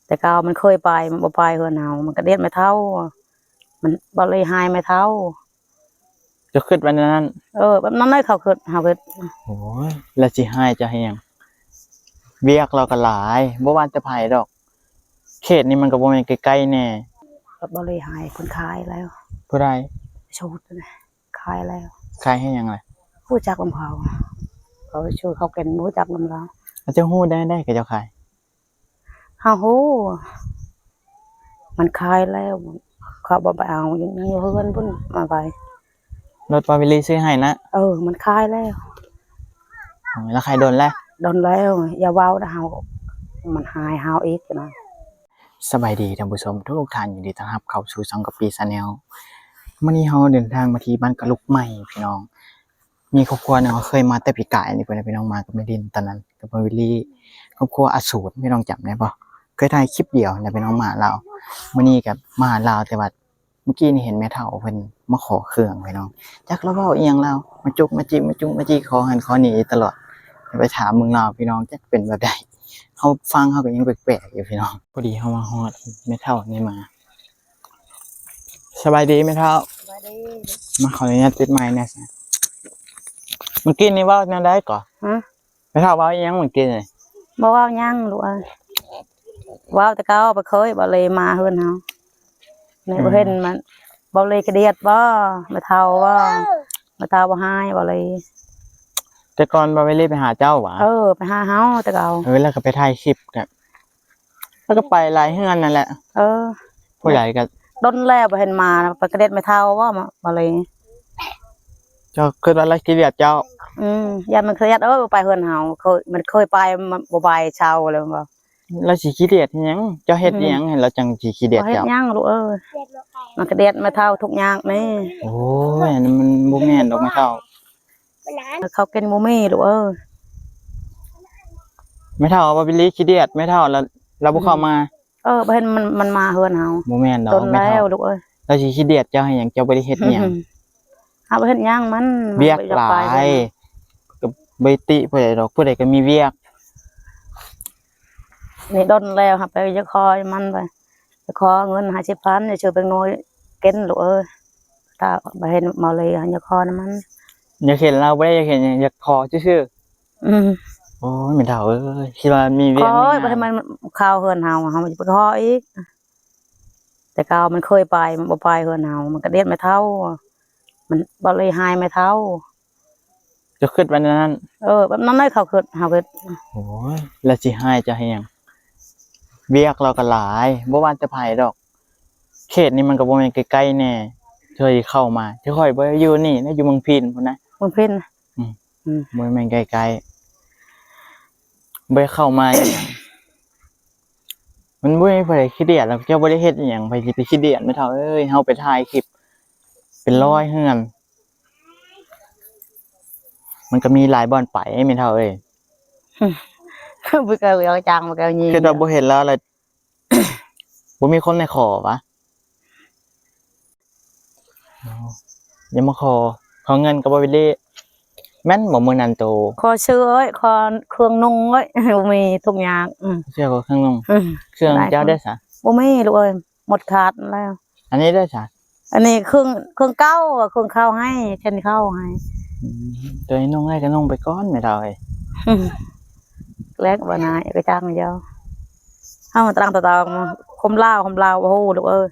ແຕ່ເກົ່າມັນເຄີຍໄປ ມັນບໍ່ໄປເຮືອນເຮົາ ມັນກະດຽດແມ່ເຖົ້າ ມັນບໍ່ເລີຍຮ້າຍແມ່ເຖົ້າ. ເຈົ້າຄິດວ່າແນວນັ້ນ? ເອີ ແບບນັ້ນເລີຍ ເຂົາຄິດ ເຮົາຄິດ. ໂອ້ຍ ແລ້ວຊິຮ້າຍເຈົ້າເຮັດຫຍັງ? ວຽກລາວກໍຫຼາຍ ບໍ່ວ່າແຕ່ໃຜດອກ ເຂດນີ້ມັນກໍບໍ່ແມ່ນໃກ້ໆແດ່. ກໍບໍ່ເລີຍຮ້າຍ ເພິ່ນຂາຍແລ້ວ. ຜູ້ໃດ? ສູດນະ ຂາຍແລ້ວ. ຂາຍໃຫ້ຫຍັງລະ? ຮູ້ຈັກນຳເຂົາ ເຂົາ ເຂົາເປັນ ຮູ້ຈັກນຳລາວ. ແລ້ວເຈົ້າຮູ້ໄດ້ແນວໃດ ເຂົາເຈົ້າຂາຍ? ເຮົາຮູ້ ມັນຂາຍແລ້ວ ເຂົາບໍ່ໄປເອົາ ຍັງຢູ່ເຮືອນພຸ້ນ ມາໄປ. ລົດປາວິລີຊື້ໃຫ້ນະ? ເອີ ມັນຂາຍແລ້ວ. ໂອ້ຍ ລາວຂາຍດົນແລ້ວ? ດົນແລ້ວ ຢ່າເວົ້ານະເຮົາ ມັນຮ້າຍເຮົາອີກນະ. ສະບາຍດີທ່ານຜູ້ຊົມທຸກໆທ່ານ ຍິນດີຕ້ອນຮັບເຂົ້າສູ່ຊ່ອງກະປີ Channel. ມື້ນີ້ເຮົາເດີນທາງມາທີ່ບ້ານກະລຸກໃໝ່ພີ່ນ້ອງ. ມີຄອບຄົວໜຶ່ງ ເຮົາເຄີຍມາແຕ່ປີກາຍນີ້ພຸ້ນນະພີ່ນ້ອງ ມາກັບແມ່ດິນ ຕອນນັ້ນກັບປາວິລີ ຄອບຄົວອາສູນ ພີ່ນ້ອງຈຳໄດ້ບໍ່? ເຄີຍຖ່າຍຄລິບດຽວນະພີ່ນ້ອງ ມາຫາລາວ. ມື້ນີ້ກໍມາຫາລາວ ແຕ່ວ່າເມື່ອກີ້ນີ້ເຫັນແມ່ເຖົ້າເພິ່ນມາຂໍເຄື່ອງພີ່ນ້ອງ ຈັກລາວເວົ້າອີ່ຫຍັງລາວ ມາຈຸກມາຈິກ ມາຈຸກມາຈິກ ຂໍຫັ້ນຂໍນີ້ຕະຫຼອດ. ໄປຖາມເບິ່ງລາວພີ່ນ້ອງ ຈັກເປັນແບບໃດ ເຮົາຟັງເຮົາກໍຍັງແປກໆຢູ່ພີ່ນ້ອງ. ພໍດີເຮົາມາຮອດແມ່ເຖົ້ານີ້ມາ. ສະບາຍດີແມ່ເຖົ້າ. ສະບາຍດີ. ມາຂໍອະນຸຍາດຕິດໄມແດ່. ເມື່ອກີ້ນີ້ເວົ້າແນວໃດກໍ? ຮະ? ແມ່ເຖົ້າເວົ້າອີ່ຫຍັງເມື່ອກີ້ນີ້? ບໍ່ເວົ້າຫຍັງລູກເອີຍ ເວົ້າແຕ່ເກົ່າ ບໍ່ເຄີຍ ບໍ່ເລີຍມາເຮືອນເຮົາ. ນີ້ ອືມ ບໍ່ເຫັນມັນ ບໍ່ເລີຍຂີ້ດຽດບໍ່? ແມ່ເຖົ້າບໍ່? ແມ່ເຖົ້າບໍ່ຮ້າຍ ບໍ່ເລີຍ. ແຕ່ກ່ອນບໍ່ເລີຍໄປຫາເຈົ້າຫວາ? ເອີ ໄປຫາເຮົາແຕ່ເກົ່າ. ເອີ ແລ້ວກໍໄປຖ່າຍຄລິບ ແລ້ວກໍໄປຫຼາຍເຮືອນນັ້ນແຫຼະ. ເອີ ຜູ້ໃດກໍດົນແລ້ວບໍ່ເຫັນມາ ໄປກະເດັດແມ່ເຖົ້າບໍ່? ມາ ບໍ່ເລີຍ. ເຈົ້າຄິດວ່າລາວຂີ້ດຽດເຈົ້າ? ອືມ ຢ້ານມັນເຄີຍ ເອີ ໄປເຮືອນເຮົາ ເຄີຍ ມັນເຄີຍໄປ ມັນບໍ່ໄປເຊົາແລ້ວບໍ່? ລາວຊິຂີ້ດຽດຫຍັງ? ເຈົ້າເຮັດ ອືມ ຫຍັງໃຫ້ລາວຈັ່ງຊິຂີ້ດຽດເຈົ້າ? ເຮັດຫຍັງລູກເອີຍ? ມັນກະເດັດແມ່ເຖົ້າທຸກຍາກແດ່. ໂອ້ຍ ອັນນັ້ນມັນບໍ່ແມ່ນດອກແມ່ເຖົ້າ. ເຂົາກິນບໍ່ມີລູກເອີຍ. ແມ່ເຖົ້າວ່າບິລລີຂີ້ດຽດ ແມ່ເຖົ້າລະ ລະບໍ່ເຂົ້າມາ. ອືມ ເອີ ບໍ່ເຫັນມັນ ມັນມາເຮືອນເຮົາ. ບໍ່ແມ່ນດອກ ດົນແລ້ວລູກເອີຍ. ລາວຊິຂີ້ດຽດເຈົ້າໃຫ້ຫຍັງ? ເຈົ້າບໍ່ໄດ້ເຮັດຫຍັງ. ອືມ ເຮົາບໍ່ເຮັດຫຍັງມັນ ວຽກຫຼາຍ. ມັນບໍ່ຢາກໄປ ກໍບໍ່ໄດ້ຕິຜູ້ໃດດອກ ຜູ້ໃດກໍມີວຽກ. ນີ້ດົນແລ້ວ ເຮົາໄປຢາກຂໍມັນໄປ ຂໍເງິນຫ້າສິບພັນ ຈະຊື້ແປ້ງນົວກິນລູກເອີຍ. ຖ້າບໍ່ເຫັນເມົາເລຍ ຢາກຂໍນຳມັນ. ຢາກເຫັນລາວບໍ່ໄດ້ຢາກເຫັນຫຍັງ ຢາກຂໍຊື່ໆ. ອືມ ໂອ້ຍ ແມ່ເຖົ້າເອີຍ ຄິດວ່າມີວຽກ ຂໍ ມີງານ ບໍ່ໃຫ້ມັນເຂົ້າເຮືອນເຮົາ ເຮົາຈະໄປຂໍອີກ. ແຕ່ເກົ່າມັນເຄີຍໄປ ມັນບໍ່ໄປເຮືອນເຮົາ ມັນກະດຽດແມ່ເຖົ້າ ມັນບໍ່ເລີຍຮ້າຍແມ່ເຖົ້າ. ເຈົ້າຄິດວ່າແນວນັ້ນ? ເອີ ແບບນັ້ນເລີຍ ເຂົາຄິດ ເຮົາຄິດ. ໂອ້ຍ ແລ້ວຊິຮ້າຍເຈົ້າເຮັດຫຍັງ? ວຽກລາວກໍຫຼາຍ ບໍ່ວ່າແຕ່ໃຜດອກ ເຂດນີ້ມັນກໍບໍ່ແມ່ນໃກ້ໆແດ່ ເທື່ອຊິເຂົ້າມາ. ຄືຂ້ອຍບໍ່ໄດ້ຢູ່ນີ້ນະ ຢູ່ເມືອງພີນພຸ້ນນະ. ເມືອງພີນນະ? ອືມ ອືມ ບໍ່ແມ່ນໃກ້ໆ ບໍ່ໄດ້ເຂົ້າມາ. ມັນບໍ່ມີຜູ້ໃດຂີ້ດຽດດອກ ເຈົ້າບໍ່ໄດ້ເຮັດອີ່ຫຍັງ ໃຜຊິໄປຂີ້ດຽດແມ່ເຖົ້າເອີຍ. ເຮົາໄປຖ່າຍຄລິບເປັນຮ້ອຍເຮືອນ ມັນກໍມີຫຼາຍບ່ອນໄປແມ່ເຖົ້າເອີຍ. ບໍ່ເກີາເອົາຈັງ ບໍ່ເກີາຍິງ ຄິດວ່າບໍ່ເຫັນລາວລະ ບໍ່ມີຄົນໃຫ້ຂໍຫວາ? ອໍ ຢ່າມາຂໍ ຂໍເງິນກັບບໍ່ເວເລ ແມ່ນບໍ່ມື້ນັ້ນໂຕ? ຂໍເສື້ອເອີຍ ຂໍເຄື່ອງນຸ່ງເອີຍ ບໍ່ມີ ທຸກຍາກ. ອືມ ເສື້ອ ຂໍເຄື່ອງນຸ່ງ. ອືມ ເຄື່ອງເຈົ້າເດ້ຊະ? ບໍ່ມີລູກເອີຍ ໝົດຂາດແລ້ວ. ອັນນີ້ເດ້ຊະ? ອັນນີ້ເຄື່ອງ ເຄື່ອງເກົ່າ ເຄື່ອງເຂົ້າໃຫ້ ເຊັ່ນເຂົ້າໃຫ້. ອືມ ໂຕນີ້ນຸ່ງໄດ້ກໍນຸ່ງໄປກ່ອນແມ່ເຖົ້າເອີຍ. ແລກບໍ່ນາຍ ໄປຈ້າງເຈົ້າ. ເຮົາຕະລັງຕະຕອງ ຄົນລາວ ຄົນລາວ ໂອ້ໂຫ ລູກເອີຍ.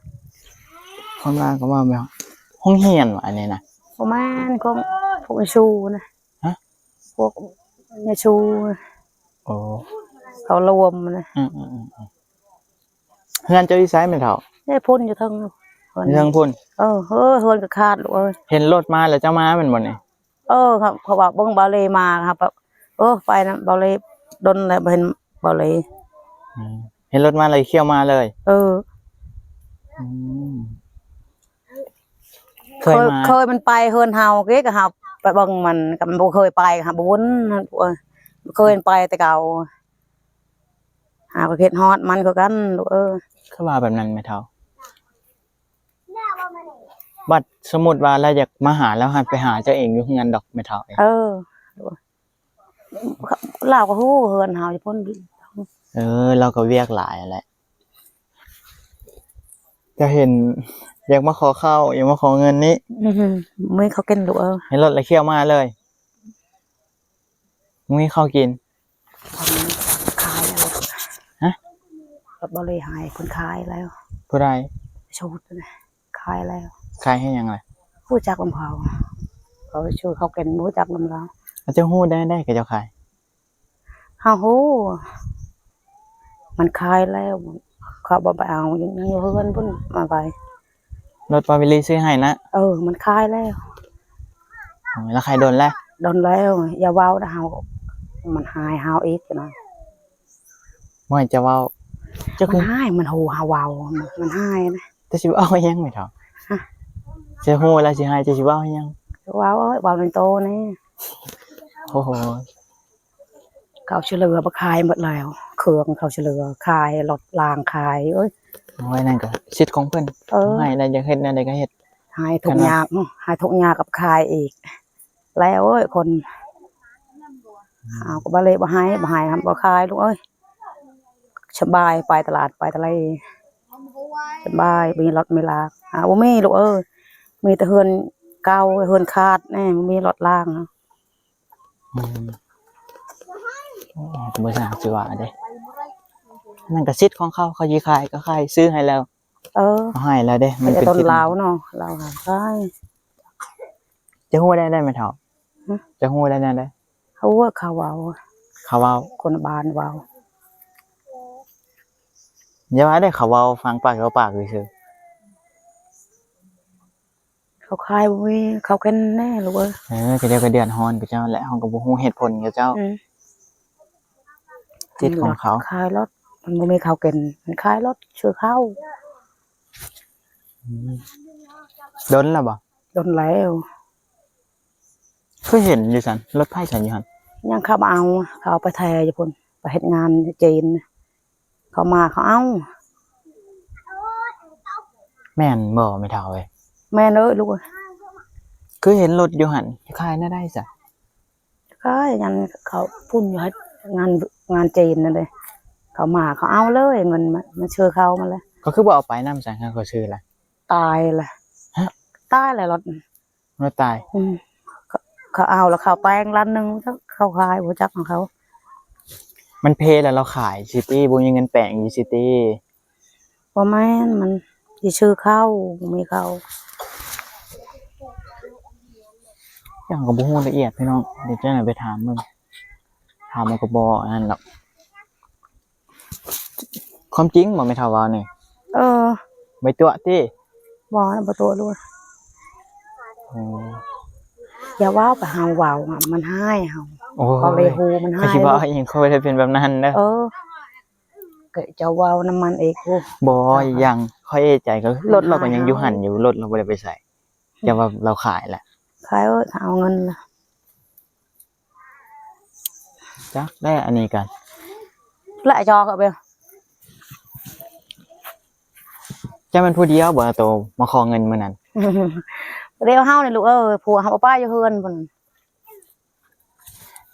ຄົນລາວກໍວ່າແບບໂຮງຮຽນຫວາ ອັນນີ້ນະ? ບໍ່ແມ່ນ ຂອງພວກເຢຊູນະ. ຮະ? ພວກເຢຊູ. ໂອ້ ເຂົາລວມນະ. ອືມໆໆ. ເຮືອນເຈົ້າຢູ່ໃສແມ່ເຖົ້າ? ເອີ ພຸ້ນ ຢູ່ເທິງ ຢູ່ເທິງພຸ້ນ. ເອີ ເຮີ ເຮືອນກໍຂາດລູກເອີຍ. ເຫັນລົດມາແລ້ວເຈົ້າມາແມ່ນບໍ່ນີ້? ເອີ ເຂົາ ເຂົາວ່າເບິ່ງເບົາເລມາ ເຮົາແບບ ເອີ ໄປນຳເບົາເລ ດົນແລ້ວບໍ່ເຫັນເບົາເລ. ອືມ ເຫັນລົດມາແລ້ວຂ້ຽວມາເລີຍ. ເອີ ອືມ ເຄີຍ ເຄີຍມາ ເຄີຍມັນໄປເຮືອນເຮົາເກ ກໍເຮົາໄປເບິ່ງມັນ ກໍມັນບໍ່ເຄີຍໄປ ເຮົາບໍ່ວຸ້ນ ເອີ ເຄີຍໄປແຕ່ເກົ່າ. ຫາກໍຄິດຮອດມັນຄືກັນລູກເອີຍ. ຄືວ່າແບບນັ້ນແມ່ເຖົ້າ? ບັດສົມມຸດວ່າລາວຢາກມາຫາ ລາວຫັນໄປຫາເຈົ້າເອງຢູ່ເຮືອນດອກແມ່ເຖົ້າເອີຍ. ເອີ ລາວກໍຮູ້ເຮືອນເຮົາຢູ່ພຸ້ນ. ເອີ ລາວກໍວຽກຫຼາຍຫັ້ນແຫຼະ. ຈະເຫັນ ຢາກມາຂໍເຂົ້າ ຢາກມາຂໍເງິນນີ້. ອື ບໍ່ມີເຂົ້າກິນລູກເອີຍ. ເຫັນລົດແລ້ວຂ້ຽວມາເລີຍ. ບໍ່ມີເຂົ້າກິນ. ຂາຍແລ້ວ. ຮະ? ລົດບໍ່ເລີຍໃຫ້ເພິ່ນຂາຍແລ້ວ. ຜູ້ໃດ? ສູດນະ ຂາຍແລ້ວ. ຂາຍໃຫ້ຫຍັງລະ? ຮູ້ຈັກນຳເຂົາ. ເຂົາຊື່ເຂົາເປັນ ບໍ່ຮູ້ຈັກນຳລາວ. ເຈົ້າຮູ້ໄດ້ໃດ ເຂົາເຈົ້າຂາຍ? ເຮົາຮູ້ ມັນຂາຍແລ້ວ. ເຂົາບໍ່ໄປເອົາ ຍັງຢູ່ເຮືອນພຸ້ນ ມາໄປ. ລົດປາວິລີຊື້ໃຫ້ນະ? ເອີ ມັນຂາຍແລ້ວ. ໂອ້ຍ ລາວຂາຍດົນແລ້ວ? ດົນແລ້ວ. ຢ່າເວົ້ານະເຮົາ ມັນຫາຍເຮົາອີກນະ. ບໍ່ໃຫ້ເຈົ້າເວົ້າ. ເຈົ້າ ມັນ ຄື ຫາຍ ມັນຮູ້ເຮົາເວົ້າ ມັນຫາຍນະ. ເຈົ້າຊິເວົ້າຫຍັງແມ່ເຖົ້າ? ຮະ? ເຈົ້າຮູ້ແລ້ວຊິຫາຍ ເຈົ້າຊິເວົ້າຫຍັງ? ເວົ້າ ເອີຍ ເວົ້ານຳໂຕແດ່. ໂອ້ໂຫ ເຂົາຊິເຫຼືອບໍ່ຂາຍໝົດແລ້ວ ເຄື່ອງເຂົາຊິເຫຼືອຂາຍ ລົດລາງຂາຍ. ໂອ້ຍ ໂອ້ຍ ນັ້ນກໍສິດຂອງເພິ່ນ. ເອີ ໃຫ້ແລ້ວ ຢາກເຮັດແນວໃດກໍເຮັດ. ໃຫ້ທຸກຍາກ ໃຫ້ທຸກຍາກກັບຂາຍອີກ. ແລ້ວເອີຍ ຄົນ ອືມ ເອົາກໍບໍ່ເລະ ບໍ່ໃຫ້ ບໍ່ໃຫ້ ບໍ່ຂາຍລູກເອີຍ. ສະບາຍ ໄປຕະຫຼາດ ໄປທະເລ ສະບາຍ ມີລົດມີລາ. ອາ ບໍ່ມີລູກເອີຍ ມີແຕ່ເຮືອນເກົ່າ ເຮືອນຂາດແນ່ ບໍ່ມີລົດລາງ. ອືມ ໂອ້ ບໍ່ຊ່າງຊິວ່າເດ້ ນັ້ນກໍສິດຂອງເຂົາ ເຂົາຊິຂາຍກໍຂາຍ ຊື້ໃຫ້ແລ້ວ. ເອີ ເຂົາໃຫ້ແລ້ວເດ້ ມັນເປັນສິດຂອງເຂົາເນາະ ລາວໃຫ້. ຈະຮູ້ໄດ້ແນວໃດແມ່ເຖົ້າ? ຮະ? ຈະຮູ້ໄດ້ແນວໃດ? ເຂົາເວົ້າ ເຂົາເວົ້າ ເຂົາເວົ້າ ຄົນບ້ານເວົ້າ. ຢ່າວ່າເດ້ ເຂົາເວົ້າຟັງປາກຕໍ່ປາກຊື່ໆ. ເຂົາຂາຍບໍ່ມີ ເຂົາເປັນແນ່ລູກເອີຍ. ເອີ ເຂົາເຈົ້າກໍເດືອດຮ້ອນເຂົາເຈົ້າແຫຼະ ເຮົາກໍບໍ່ຮູ້ເຫດຜົນເຂົາເຈົ້າ. ອືມ ສິດຂອງເຂົາ ຂາຍລົດ ມັນບໍ່ມີເຂົ້າກິນ ມັນຂາຍລົດ ຊື້ເຂົ້າ. ອືມ ດົນແລ້ວບໍ່? ດົນແລ້ວ. ຄືເຫັນຢູ່ຊັ້ນ ລົດໃຜຊັ້ນຢູ່ຫັ້ນ? ຍັງເຂົາມາເອົາ ເຂົາເອົາໄປແຖຢູ່ພຸ້ນ ໄປເຮັດງານຈີນ. ເຂົາມາເຂົາເອົາ. ແມ່ນບໍ່ແມ່ເຖົ້າເອີຍ? ແມ່ນເອີຍລູກເອີຍ. ຄືເຫັນລົດຢູ່ຫັ້ນ ຂາຍແນວໃດຊະ? ຂາຍ ງານເຂົາພຸ້ນຢູ່ເຮັດງານ ງານຈີນນັ້ນເດ້ ເຂົາມາເຂົາເອົາເລີຍ ເງິນມາ ມາເຊີເຂົາມາເລີຍ. ກໍຄືບໍ່ເອົາໄປນຳຊັ້ນ ຄັນເຂົາຊື້ລະ? ຕາຍລະ. ຮະ? ຕາຍລະລົດ. ມັນຕາຍ. ອືມ ເຂົາ ເຂົາເອົາແລ້ວເຂົາແປງລ້ານໜຶ່ງ ເຂົາຂາຍ ບໍ່ຈັກຂອງເຂົາ. ມັນເພແລ້ວລາວຂາຍຊິຕິ ບໍ່ມີເງິນແປງຢູ່ຊິຕິ. ບໍ່ແມ່ນ ມັນຊິຊື້ເຂົ້າ ບໍ່ມີເຂົ້າ. ເຮົາກໍບໍ່ຮູ້ລະອຽດພີ່ນ້ອງ ດຽວຈັ່ງໃດໄປຖາມເບິ່ງ ຖາມມັນກໍບໍ່ອັນນັ້ນດອກ. ຄວາມຈິງບໍ່ແມ່ເຖົ້າເວົ້ານີ້? ເອີ ໄປຕົວະຕິ? ບໍ່ ບໍ່ຕົວະລູກ. ໂອ້ ຢ່າເວົ້າໄປ ເຮົາເວົ້າມັນຮ້າຍເຮົາ. ໂອ້ຍ ເຂົາເລີຍຮູ້ມັນຮ້າຍ. ຂ້ອຍຊິເວົ້າອີ່ຫຍັງ ຂ້ອຍບໍ່ໄດ້ເປັນແບບນັ້ນເດີ. ເອີ ກໍເຈົ້າເວົ້ານຳມັນອີກ. ບໍ່ ອີກຢ່າງຂ້ອຍເອໃຈ ກໍລົດລາວກໍຍັງຢູ່ຫັ້ນຢູ່ ລົດລາວບໍ່ໄດ້ໄປໃສ. ຢ່າວ່າລາວຂາຍລະ ຂາຍເອີຍ ເອົາເງິນລະ. ຈັກແລ້ວ ອັນນີ້ກັນ ລະຈອກເອົາໄປ. ເຈົ້າແມ່ນຜູ້ດຽວບໍ່ໂຕມາຂໍເງິນມື້ນັ້ນ? ຜູ້ດຽວເຮົານີ້ລູກເອີຍ ຜົວເຮົາເອົາໄປຢູ່ເຮືອນພຸ້ນ.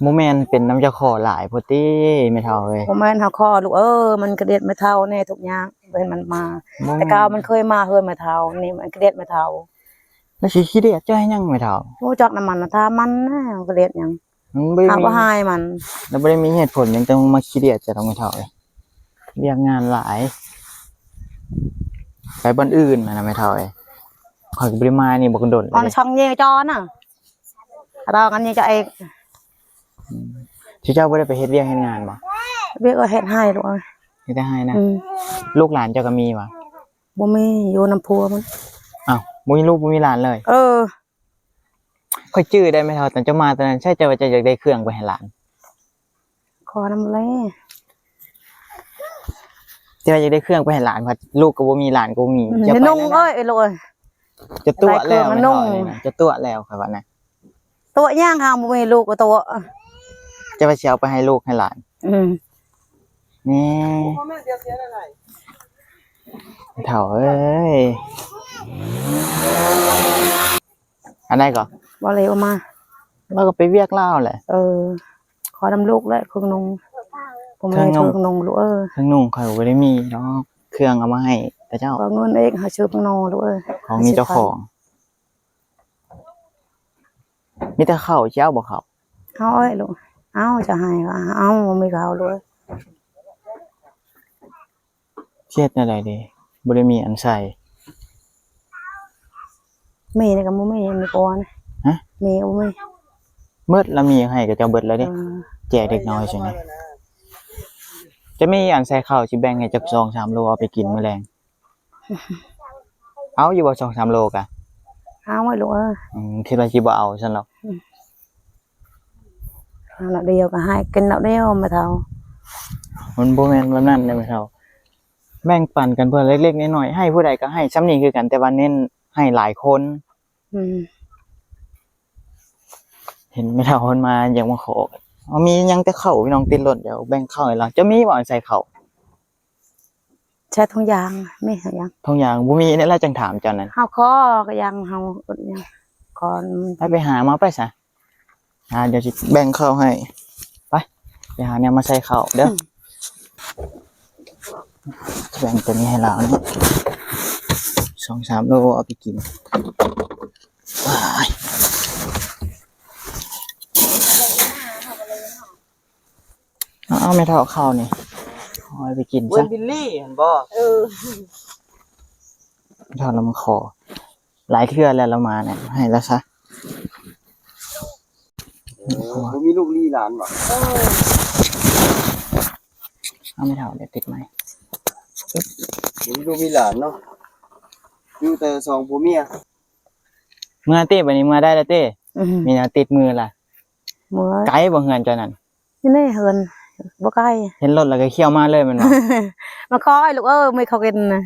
ບໍ່ແມ່ນເປັນນຳເຈົ້າຂໍຫຼາຍພຸ້ນຕິແມ່ເຖົ້າເອີຍ? ບໍ່ແມ່ນເຮົາຂໍລູກເອີຍ ມັນກະດຽດແມ່ເຖົ້າແນ່ທຸກຢ່າງ ເຫັນມັນມາ. ແຕ່ເກົ່າມັນເຄີຍມາເຮືອນແມ່ເຖົ້າ ນີ້ມັນກະດຽດແມ່ເຖົ້າ. ແລ້ວຊິຂີ້ດຽດເຈົ້າເຮັດຫຍັງແມ່ເຖົ້າ? ຮູ້ຈັກນຳມັນ ຖາມມັນນະ ກະດຽດຫຍັງ? ມັນບໍ່ໄດ້ ເຮົາບໍ່ຮ້າຍມັນ ແລ້ວບໍ່ໄດ້ມີເຫດຜົນຫຍັງຕ້ອງມາຂີ້ດຽດເຈົ້າດອກແມ່ເຖົ້າເອີຍ. ວຽກງານຫຼາຍ ໄປບ່ອນອື່ນຫັ້ນນະແມ່ເຖົ້າເອີຍ. ຂ້ອຍກໍບໍ່ໄດ້ມານີ້ບັກດົນແລ້ວເດ້ ອອນຊ່ອງເຍຈອນະ ລາວກັນເຍຈອເອກ. ອືມ ຊິເຈົ້າບໍ່ໄດ້ໄປເຮັດວຽກເຮັດງານບໍ່? ວຽກກໍເຮັດໄຮ່ລູກເອີຍ. ເຮັດແຕ່ໄຮ່ນະ. ອືມ ລູກຫຼານເຈົ້າກໍມີຫວາ? ບໍ່ມີ ຢູ່ນຳຜົວມັນ. ອ້າວ ບໍ່ມີລູກບໍ່ມີຫຼານເລີຍ? ເອີ ຂ້ອຍຈື່ໄດ້ແມ່ເຖົ້າ ຕອນເຈົ້າມາຕອນນັ້ນ ໃຊ່ເຈົ້າວ່າເຈົ້າຢາກໄດ້ເຄື່ອງໄປໃຫ້ຫຼານ? ຂໍນຳແລ ເຈົ້າຢາກໄດ້ເຄື່ອງໄປໃຫ້ຫຼານ ພັດລູກກໍບໍ່ມີ ຫຼານກໍບໍ່ມີ. ອືມ ຢ່າໄປ ນ້ອງເອີຍ ເອີຍ ລູກເອີຍ ຈະຕົວະແລ້ວ ໄດ້ເຄື່ອງມານຸ່ງ ແມ່ເຖົ້ານີ້ນະ ຈະຕົວະແລ້ວ ຂ້ອຍວ່ານະ. ຕົວະຫຍັງ ຫາບໍ່ມີລູກກໍຕົວະ. ເຈົ້າວ່າຊິເອົາໄປໃຫ້ລູກໃຫ້ຫຼານ? ອືມ ນີ້ ແມ່ເຖົ້າເອີຍ. ອັນໃດກໍ? ບໍ່ເລີຍ ອອກມາ ລາວກໍໄປວຽກລາວແຫຼະ. ເອີ ຂໍນຳລູກແຫຼະ ເຄື່ອງນຸ່ງ ບໍ່ແມ່ນເຄື່ອງນຸ່ງ ເຄື່ອງນຸ່ງລູກເອີຍ. ເຄື່ອງນຸ່ງຂ້ອຍບໍ່ໄດ້ມີດອກ ເຄື່ອງເອົາມາໃຫ້ ຂະເຈົ້າ ເອົາເງິນເອງ ເຮົາຊື້ເປັນໜໍ່ລູກເອີຍ ຂອງມີເຈົ້າຂອງ. ມີແຕ່ເຂົ້າ ເຈົ້າບໍ່ເຂົ້າ? ເອົາເອີຍລູກ ເອົາ ຈະໃຫ້ວ່າເອົາ ບໍ່ມີເຂົ້າລູກເອີຍ. ຊິເຮັດແນວໃດເດ? ບໍ່ໄດ້ມີອັນໃສ່. ມີນີ້ກໍບໍ່ມີ ມີກ່ອນ. ຮະ? ມີກໍບໍ່ມີ. ໝົດລະ ມີໃຫ້ຂະເຈົ້າເບິດແລ້ວເດ້. ເອີ ແຈກເດັກນ້ອຍຊັ້ນນະ. ຈະມີອັນໃສ່ເຂົ້າ ຊິແບ່ງໃຫ້ຈັກສອງສາມໂລ ເອົາໄປກິນມື້ແລງ. ເອົາຢູ່ບໍ່ ສອງສາມໂລກະ? ເອົາໄວ້ລູກເອີຍ. ອືມ ຄິດວ່າຊິບໍ່ເອົາຊັ້ນດອກ. ອືມ ເອົາໜ້ອຍດຽວກໍໃຫ້ກິນໜ້ອຍດຽວ ແມ່ເຖົ້າ. ມັນບໍ່ແມ່ນແບບນັ້ນເດ້ແມ່ເຖົ້າ. ແບ່ງປັນກັນເພື່ອເລັກໆນ້ອຍໆ ໃຫ້ຜູ້ໃດກໍໃຫ້ຊ່ຳນີ້ຄືກັນ ແຕ່ວ່າເນັ້ນໃຫ້ຫຼາຍຄົນ. ອືມ ເຫັນແມ່ເຖົ້າເພິ່ນມາຢາກມາຂໍ. ເອົາ ມີຫຍັງແຕ່ເຂົ້າ ພີ່ນ້ອງ ຕິດລົດ ດຽວແບ່ງເຂົ້າໃຫ້ລາວ. ເຈົ້າມີບໍ່ອັນໃສ່ເຂົ້າ? ໃສ່ຖົງຢາງ ມີຖົງຢາງ. ຖົງຢາງບໍ່ມີແລ້ວ ລະຈັ່ງຖາມເຈົ້ານັ້ນ. ເຮົາຂໍກໍຍັງ ເຮົາອຶດຍັງກ່ອນ. ໄປ ໄປຫາມາໄປຊະ. ອ່າ ດຽວຊິແບ່ງເຂົ້າໃຫ້. ໄປ ໄປຫາແນວມາໃສ່ເຂົ້າເດີ. ອືມ ແບ່ງຕົວນີ້ໃຫ້ລາວນີ້ ສອງສາມໂລ ເອົາໄປກິນ. ວ້າຍ ເອົາ ເອົາແມ່ເຖົ້າເຂົ້ານີ້ ເອົາໄປກິນຊະ. ເວີນບິນລີຫັ້ນບໍ່? ເອີ ເຖົ້າລະມາຂໍຫຼາຍເທື່ອແລ້ວ ລະມານີ້ ໃຫ້ລະຊະ. ເອີ ບໍ່ມີລູກລີຫຼານບໍ່? ເອີ ເອົາແມ່ເຖົ້າ ດຽວຕິດໄມ. ບໍ່ມີລູກມີຫຼານເນາະ ຢູ່ແຕ່ສອງຜົວເມຍ. ເມືອຕິ ບັດນີ້ເມືອໄດ້ລະຕິ. ອືມ ມີແນວຕິດມືລະ. ເມືອ ໄກບໍ່ເຮືອນເຈົ້ານັ້ນ? ນີ້ເຮືອນບໍ່ໄກ. ເຫັນລົດແລ້ວກໍຂ້ຽວມາເລີຍແມ່ນບໍ່? ມາຂໍໃຫ້ລູກເອີຍ ມີເຂົ້າກິນນະ.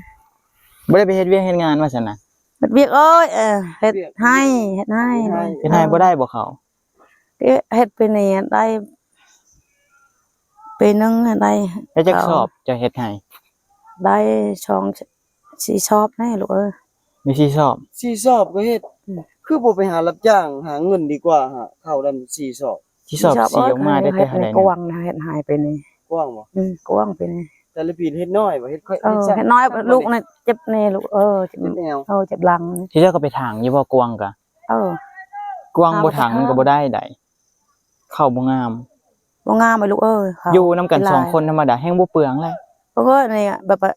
ບໍ່ໄດ້ໄປເຮັດວຽກເຮັດງານວ່າຊັ້ນນະ? ເຮັດວຽກເອີຍ ເອີ ເຮັດໄຮ່ ເຮັດໄຮ່. ເຮັດໄຮ່ບໍ່ໄດ້ບໍ່ເຂົ້າ? ເຮັດປີນີ້ໄດ້ ປີໜຶ່ງໄດ້. ໄດ້ຈັກຊອບເຈົ້າເຮັດໄຮ່? ໄດ້ສອງ ສີ່ຊອບແນ່ລູກເອີຍ. ມີສີ່ຊອບ? ສີ່ຊອບກໍເຮັດ. ອືມ ຄືບໍ່ໄປຫາຮັບຈ້າງຫາເງິນດີກວ່າ ຫາເຂົ້ານຳສີ່ຊອບ. ສີ່ຊອບ ສີ່ຊອບ ຊິອອກມາໄດ້ແຕ່ເທົ່າໃດ? ກວ້າງນະ ເຮັດໄຮ່ປີນີ້. ກວ້າງບໍ່? ອືມ ກວ້າງປີນີ້. ແຕ່ລະປີເຮັດນ້ອຍບໍ່? ເຮັດ ເຮັດ ເອີ ເຮັດນ້ອຍ. ລູກນະເຈັບແນ່ລູກເອີຍ ເຈັບແອວ ເອີ ເຈັບຫຼັງ. ທີ່ເຈົ້າກໍໄປຖາງຢູ່ບໍ່? ກວ້າງກະ ເອີ ກວ້າງບໍ່ຖາງມັນກໍບໍ່ໄດ້ໃດ. ເຂົ້າບໍ່ງາມ ບໍ່ງາມເອີຍລູກເອີຍ. ຢູ່ນຳກັນສອງຄົນທຳມະດາແຮ່ງບໍ່ເປືອງແຫຼະ. ໂອ້ຍ ນີ້ແບບວ່າ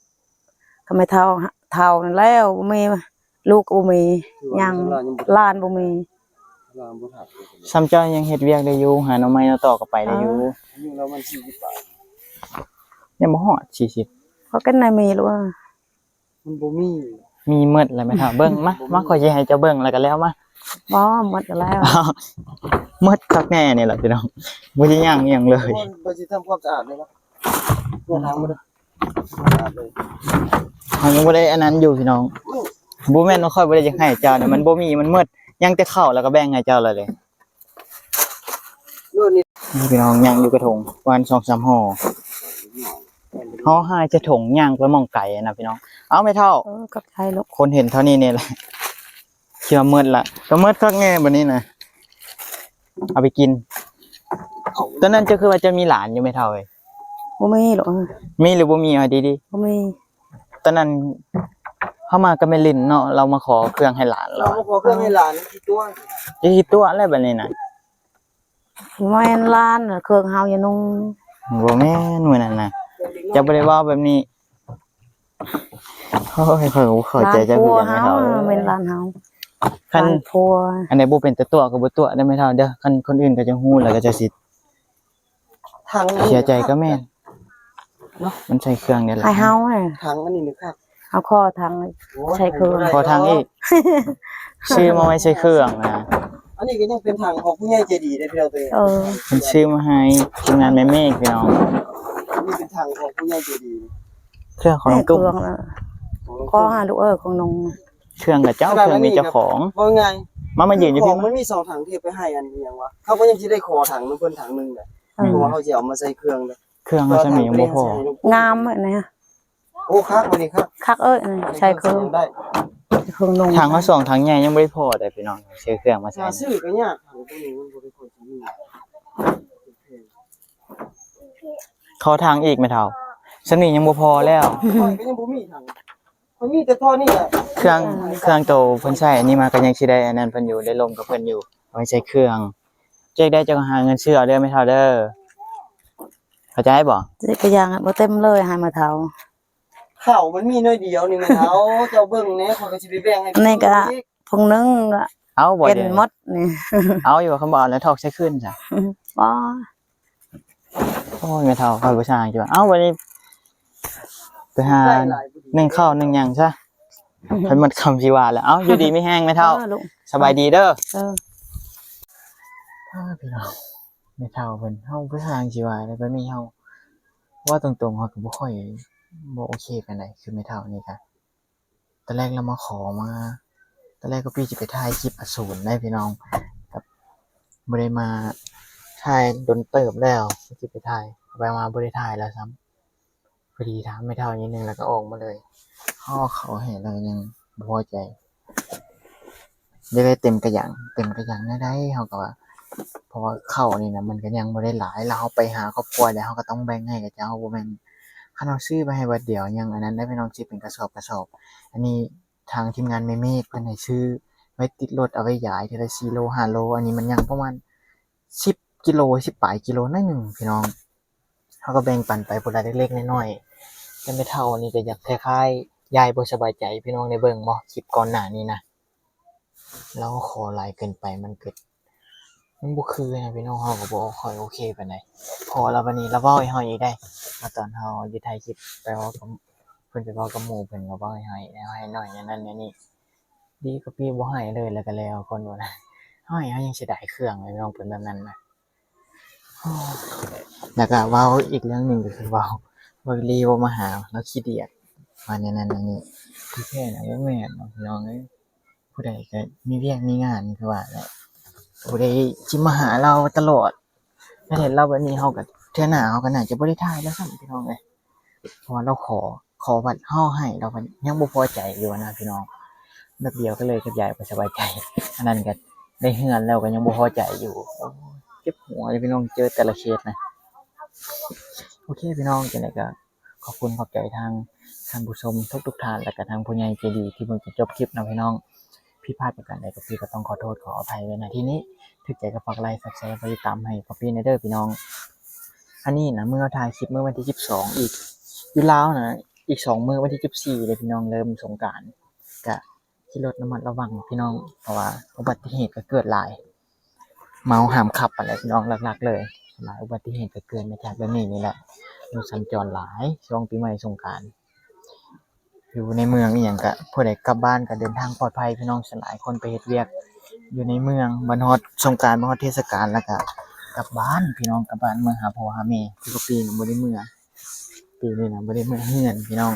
ທຳໄມເຖົ້າ ເຖົ້ານັ້ນແລ້ວ ບໍ່ມີ ລູກກໍບໍ່ມີ ຍັງ ຫຼານບໍ່ມີ. ສ່ຳເຈົ້າຍັງເຮັດວຽກໄດ້ຢູ່ ຫາໜໍ່ໄມ້ໜໍ່ຕອກກໍໄປໄດ້ຢູ່. ອາຍຸລາວມັນສີ່ສິບປາຍ ຍັງບໍ່ຮອດສີ່ສິບ. ເຂົາກັນນາຍມີລູກເອີຍ. ມັນບໍ່ມີ ມີໝົດແລ້ວແມ່ເຖົ້າ. ເບິ່ງມາ ມາ ຂ້ອຍຊິໃຫ້ເຈົ້າເບິ່ງແລ້ວກໍແລ້ວມາ. ບໍ່ ໝົດແລ້ວ ໝົດຄັກແນ່ນີ້ລະພີ່ນ້ອງ ບໍ່ໄດ້ຍ່າງອີ່ຫຍັງເລີຍ. ບໍ່ຊິທຳຄວາມສະອາດເລີຍເນາະ. ເອົາທາງມາເດີ ສະອາດເລີຍ. ຂ້ອຍຍັງບໍ່ໄດ້ອັນນັ້ນຢູ່ພີ່ນ້ອງ. ບໍ່ແມ່ນວ່າຂ້ອຍບໍ່ໄດ້ຢາກໃຫ້ເຈົ້ານະ ມັນບໍ່ມີ ມັນໝົດ ຍັງແຕ່ເຂົ້າ ແລ້ວກໍແບ່ງໃຫ້ເຈົ້າແລ້ວເດ້. ນີ້ພີ່ນ້ອງ ຍ່າງຢູ່ກະຖົງປະມານສອງສາມຫໍ່ ຫໍ່ຫາຈະຖົງ ຍ່າງໄປໝ່ອງໄກນະພີ່ນ້ອງ. ເອົາແມ່ເຖົ້າ ເອີ ຂອບໃຈລູກ. ຄົນເຫັນເທົ່ານີ້ນີ້ແຫຼະ ຄິດວ່າໝົດລະ ກໍໝົດຄັກແນ່ບັດນີ້ນະ. ເອົາໄປກິນ. ຕອນນັ້ນເຈົ້າຄືວ່າເຈົ້າມີຫຼານຢູ່ແມ່ເຖົ້າເອີຍ? ບໍ່ມີລູກເອີຍ. ມີຫຼືບໍ່ມີ ເອົາດີໆ? ບໍ່ມີ. ຕອນນັ້ນເຮົາມາກັບແມ່ລິນເນາະ ລາວມາຂໍເຄື່ອງໃຫ້ຫຼານ ລາວມາຂໍເຄື່ອງໃຫ້ຫຼານ ຊິຕົວະ ຊິຕົວະແລ້ວບັດນີ້ນະ. ແມ່ນຫຼານເຄື່ອງເຮົາຢ່ານຸ່ງ. ບໍ່ແມ່ນ ມື້ນັ້ນນະ ເຈົ້າບໍ່ໄດ້ເວົ້າແບບນີ້. ໂອ້ຍ ຂ້ອຍກໍບໍ່ເຂົ້າໃຈເຈົ້າຄືກັນແມ່ເຖົ້າ. ແມ່ນຫຼານເຮົາ ຄັນອັນໃດບໍ່ເປັນຕາຕົວະກໍບໍ່ຕົວະເດີແມ່ເຖົ້າເດີ. ຄັນຄົນອື່ນເຂົາເຈົ້າຮູ້ແລ້ວເຂົາເຈົ້າຊິ ຖັງ ເສຍໃຈກໍແມ່ນເນາະ. ມັນໃສ່ເຄື່ອງນີ້ແຫຼະ ໃຫ້ເຮົາ ຖັງອັນນີ້ນີ້ຄັກ. ເຮົາຂໍຖັງໃສ່ເຄື່ອງ ຂໍຖັງອີກ ຊື້ມາໄວ້ໃສ່ເຄື່ອງນະ. ອັນນີ້ກໍຍັງເປັນຖັງຂອງຜູ້ໃຫຍ່ໃຈດີເດ້ພີ່ນ້ອງ. ເອີ ເພິ່ນຊື້ມາໃຫ້ທີມງານແມ່ເມກພີ່ນ້ອງ. ອັນນີ້ເປັນຖັງຂອງຜູ້ໃຫຍ່ໃຈດີ ເຄື່ອງຂອງນ້ອງຕຸ້ມ. ຂໍຫາລູກເອີຍ ຂອງນ້ອງ ເຄື່ອງຂະເຈົ້າ ເຄື່ອງມີເຈົ້າຂອງ. ເວົ້າງ່າຍ ມາ ມາຢືນຢູ່ພີ້. ມັນມີສອງຖັງທີ່ໄປໃຫ້ອັນຫຍັງວະ ເຮົາກໍຍັງຊິໄດ້ຂໍຖັງນຳເພິ່ນຖັງໜຶ່ງແຫຼະ. ເອີ ເພາະວ່າເຮົາຊິເອົາມາໃສ່ເຄື່ອງເດ້. ເຄື່ອງເຮົາຊ່ຳນີ້ຍັງບໍ່ພໍ. ງາມອັນນີ້. ໂອ້ ຄັກ ອັນນີ້ຄັກ ຄັກເອີຍ. ໃສ່ເຄື່ອງໄດ້ ເຄື່ອງນຸ່ງ. ຖັງເຮົາສອງຖັງໃຫຍ່ຍັງບໍ່ໄດ້ພໍເດ້ພີ່ນ້ອງ ຊື້ເຄື່ອງມາໃສ່. ຫາຊື້ກໍຍາກ ຖັງຕົວນີ້ມັນບໍ່ໄດ້ຄ່ອຍຊິມີ. ຂໍຖັງອີກແມ່ເຖົ້າ ຊ່ຳນີ້ຍັງບໍ່ພໍແລ້ວ. ຂ້ອຍກໍຍັງບໍ່ມີຖັງ. ມີແຕ່ທໍ່ນີ້ແຫຼະ ເຄື່ອງ ເຄື່ອງໂຕເພິ່ນໃຊ້ອັນນີ້ມາກໍຍັງຊິໄດ້ອັນນັ້ນເພິ່ນຢູ່ ໄດ້ລົມກັບເພິ່ນຢູ່ ເອົາໄວ້ໃສ່ເຄື່ອງ. ເຈົ້າຢາກໄດ້ເຈົ້າກໍຫາເງິນຊື້ເອົາເດີແມ່ເຖົ້າເດີ ເຂົ້າໃຈບໍ່? ຊິກະຢ່າງບໍ່ເຕັມເລີຍໃຫ້ມາເຖົ້າ. ເຂົ້າມັນມີໜ້ອຍດຽວນີ້ແມ່ເຖົ້າ ເຈົ້າເບິ່ງແດ່ ຂ້ອຍກໍຊິໄປແບ່ງໃຫ້ ນີ້ກະ ຜູ້ໜຶ່ງ ເອົາບໍ່ ເປັນ ດຽວນີ້ ໝົດນີ້ ເອົາຢູ່ບໍ່? ຄັນບໍ່ເອົາແລ້ວຖອກໃສ່ຄືນຊະ. ບໍ່. ໂອ້ຍ ແມ່ເຖົ້າ ຂ້ອຍບໍ່ຊ່າງຢູ່. ເອົ້າ ບັດນີ້ໄປຫາໜຶ້ງເຂົ້າໜຶ້ງຫຍັງຊະ ເພິ່ນໝົດຄຳຊິວ່າແລ້ວ. ເອົ້າ ຢູ່ດີມີແຮງແມ່ເຖົ້າ ເອີ ສະບາຍດີເດີ. ເອີ ອາ ພີ່ນ້ອງ ແມ່ເຖົ້າເພິ່ນ ເຮົາບໍ່ຊ່າງຊິວ່າແລ້ວ ບັດນີ້ເຮົາ ເວົ້າຕົງໆ ເຮົາກໍບໍ່ຄ່ອຍ ບໍ່ໂອເຄປານໃດ ຄືແມ່ເຖົ້ານີ້ກະ ຕອນແລກລາວມາຂໍມາ ຕອນແລກກໍປີຈະໄປຖ່າຍຄລິບອະສູນໄດ໋ພີ່ນ້ອງ ກັບ ບໍ່ໄດ້ມາຖ່າຍດົນເຕີບແລ້ວ ຊິໄປຖ່າຍ ໄປມາບໍ່ໄດ້ຖ່າຍແລ້ວຊ້ຳ. ພໍດີຖາມແມ່ເຖົ້ານິດໜຶ່ງ ແລ້ວກໍອອກມາເລີຍ. ເຮົາເອົາເຂົ້າໃຫ້ແລ້ວຍັງບໍ່ພໍໃຈ ຢາກໄດ້ເຕັມກະຫຍັງ ເຕັມກະຫຍັງແນວໃດ ເຮົາກໍວ່າ ເພາະວ່າເຂົ້ານີ້ນະ ມັນກໍຍັງບໍ່ໄດ້ຫຼາຍ ແລ້ວເຮົາໄປຫາຄອບຄົວແລ້ວ ເຮົາກໍຕ້ອງແບ່ງໃຫ້ເຂົາເຈົ້າ ບໍ່ແມ່ນ ຄັນເຮົາຊື້ໄປໃຫ້ບາດດຽວ ຍັງອັນນັ້ນໄດ໋ພີ່ນ້ອງ ຊິເປັນກະສອບກະສອບ. ອັນນີ້ທາງທີມງານແມ່ເມກເພິ່ນໃຫ້ຊື້ໄວ້ຕິດລົດ ເອົາໄວ້ຢາຍເທື່ອລະສີ່ໂລ ຫ້າໂລ ອັນນີ້ມັນຍັງປະມານສິບກິໂລ ສິບປາຍກິໂລໜ້ອຍໜຶ່ງພີ່ນ້ອງ ເຮົາກໍແບ່ງປັນໄປຜູ້ລະເລັກໆນ້ອຍໆ. ແຕ່ແມ່ເຖົ້ານີ້ກໍຢາກຄ້າຍໆຢາຍບໍ່ສະບາຍໃຈ ພີ່ນ້ອງໄດ້ເບິ່ງບໍ່ ຄລິບກ່ອນໜ້ານີ້ນະ ລາວຂໍຫຼາຍເກີນໄປ ມັນເກີດ ມັນບໍ່ຄືນະພີ່ນ້ອງ ເຮົາກໍບໍ່ຄ່ອຍໂອເຄປານໃດ. ພໍລາວບາດນີ້ລາວເວົ້າໃຫ້ເຮົາອີກໄດ໋ ວ່າຕອນເຮົາຢູ່ຖ່າຍຄລິບໄປເວົ້າກັບ ເພິ່ນໄປເວົ້າກັບໝູ່ ເພິ່ນກໍເວົ້າໃຫ້ເຮົາ ໃຫ້ເຮົາໃຫ້ໜ້ອຍ ອັນນັ້ນອັນນີ້ ດີກວ່າປີບໍ່ໃຫ້ເລີຍ ແລ້ວກໍແລ້ວກ່ອນ ບໍ່ນະ ເຮົາໃຫ້ເຮົາຍັງເສຍດາຍເຄື່ອງເລີຍ ພີ່ນ້ອງ ເປັນແບບນັ້ນນະ. ແລ້ວກໍເວົ້າອີກເລື່ອງໜຶ່ງ ກໍຄືເວົ້າ ເວົ້າອີ່ຫຼີ ເວົ້າມາຫາ ລາວຂີ້ດຽດ ວ່າແນວນັ້ນແນວນີ້ ທີ່ແທ້ນະບໍ່ແມ່ນເນາະ ພີ່ນ້ອງເອີຍ. ຜູ້ໃດກໍມີວຽກມີງານຄືວ່າແຫຼະ ຜູ້ໃດຊິມາຫາລາວຕະຫຼອດ ຖ້າເຫັນລາວແບບນີ້ ເຮົາກໍ ເທື່ອໜ້າເຮົາກໍໜ້າຈະບໍ່ໄດ້ຖ່າຍແລ້ວຊ້ຳ ພີ່ນ້ອງເອີຍ ເພາະວ່າລາວຂໍ ຂໍບັດເຮົາໃຫ້ ລາວກໍຍັງບໍ່ພໍໃຈຢູ່ນະ ພີ່ນ້ອງ. ແບບດຽວກໍເລີຍກັບຢາຍບໍ່ສະບາຍໃຈ ອັນນັ້ນກໍໄດ້ເຮືອນແລ້ວກໍຍັງບໍ່ພໍໃຈຢູ່. ໂອ້ຍ ເຈັບຫົວເລີຍ ພີ່ນ້ອງ ເຈີແຕ່ລະເຄສນະ. ໂອເຄ ພີ່ນ້ອງ ຈັ່ງໃດກໍ ຂອບຄຸນຂອບໃຈທາງທ່ານຜູ້ຊົມທຸກໆທ່ານ ແລະກະທາງຜູ້ໃຫຍ່ໃຈດີທີ່ເບິ່ງຈົນຈົບຄລິບເນາະພີ່ນ້ອງ. ຜິດພາດປະການໃດກໍຄືກໍຕ້ອງຂໍໂທດຂໍອະໄພໄວ້ນະທີ່ນີ້. ຖືກໃຈກໍຝາກໄລ ແຊ ກົດຕິດຕາມໃຫ້ກໍປີແດ່ເດີພີ່ນ້ອງ. ອັນນີ້ນະ ເມື່ອຖ່າຍຄລິບເມື່ອວັນທີສິບສອງ ອີກ ຢູ່ລາວນະ ອີກສອງມື້ ວັນທີສິບສີ່ເດີພີ່ນ້ອງ ເລີ່ມສົງການ ກະ ຂີ່ລົດລະມັດລະວັງພີ່ນ້ອງ ເພາະວ່າອຸບັດຕິເຫດກໍເກີດຫຼາຍ ເມົາຫ້າມຂັບຫັ້ນແຫຼະພີ່ນ້ອງ ຫຼັກໆເລີຍ. ສ່ວນຫຼາຍອຸບັດຕິເຫດກໍເກີດມາຈາກແບບນີ້ນີ້ແຫຼະ ລົດສັນຈອນຫຼາຍຊ່ວງປີໃໝ່ສົງການ. ຢູ່ໃນເມືອງອີ່ຫຍັງກະ ຜູ້ໃດກັບບ້ານກະເດີນທາງປອດໄພພີ່ນ້ອງ. ສ່ວນຫຼາຍຄົນໄປເຮັດວຽກຢູ່ໃນເມືອງ ບັດຮອດສົງການ ບັດຮອດເທດສະການ ແລ້ວກະກັບບ້ານພີ່ນ້ອງ ກັບບ້ານເມືອງຫາພໍ່ຫາແມ່. ຄືວ່າປີນີ້ບໍ່ໄດ້ເມືອ ປີນີ້ນະບໍ່ໄດ້ມາເຮືອນພີ່ນ້ອງ.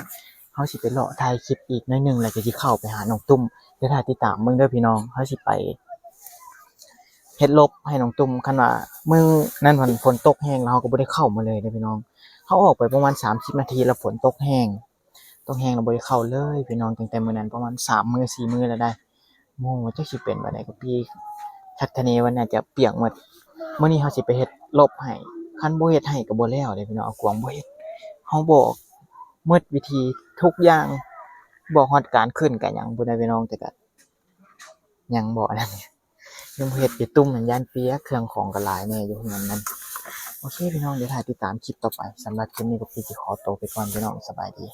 ເຮົາຊິໄປເລາະຖ່າຍຄລິບອີກໜ້ອຍໜຶ່ງ ແລ້ວກໍຊິເຂົ້າໄປຫານ້ອງຕຸ້ມ ດຽວຖ້າຕິດຕາມເບິ່ງເດີພີ່ນ້ອງ. ເຮົາຊິໄປເຮັດລົບໃຫ້ນ້ອງຕຸ້ມ. ຄັນວ່າມື້ນັ້ນມັນຝົນຕົກແຮງ ແລ້ວເຮົາກໍບໍ່ໄດ້ເຂົ້າມາເລີຍເດີພີ່ນ້ອງ. ເຮົາອອກໄປປະມານສາມສິບນາທີ ແລ້ວຝົນຕົກແຮງ ຕົກແຮງແລ້ວບໍ່ໄດ້ເຂົ້າເລີຍພີ່ນ້ອງ. ຕັ້ງແຕ່ມື້ນັ້ນປະມານສາມມື້ ສີ່ມື້ແລ້ວໄດ໋. ໂອ້ ຈັກຊິເປັນແບບໃດ ກໍປີຄາດຄະເນວ່າໜ້າຈະປຽກໝົດ. ມື້ນີ້ເຮົາຊິໄປເຮັດລົບໃຫ້ ຄັນບໍ່ເຮັດໃຫ້ກໍບໍ່ແລ້ວເດ້ພີ່ນ້ອງ. ອາກວາງບໍ່ເຮັດ ເຮົາບອກໝົດວິທີທຸກຢ່າງ ບອກຮອດການຂຶ້ນກະຫຍັງພຸ້ນນະພີ່ນ້ອງ. ແຕ່ກະຍັງບໍ່ອັນນັ້ນ ຍັງບໍ່ເຮັດຢູ່ ຕຸ້ມຫັ້ນຢ້ານປຽກ ເຄື່ອງຂອງກໍຫຼາຍແດ່ຢູ່ເຮືອນນັ້ນ. ໂອເຄພີ່ນ້ອງ ດຽວຖ້າຕິດຕາມຄລິບຕໍ່ໄປ. ສຳລັບຄລິບນີ້ກໍຄືຊິຂໍໂຕໄປກ່ອນພີ່ນ້ອງ ສະບາຍດີ.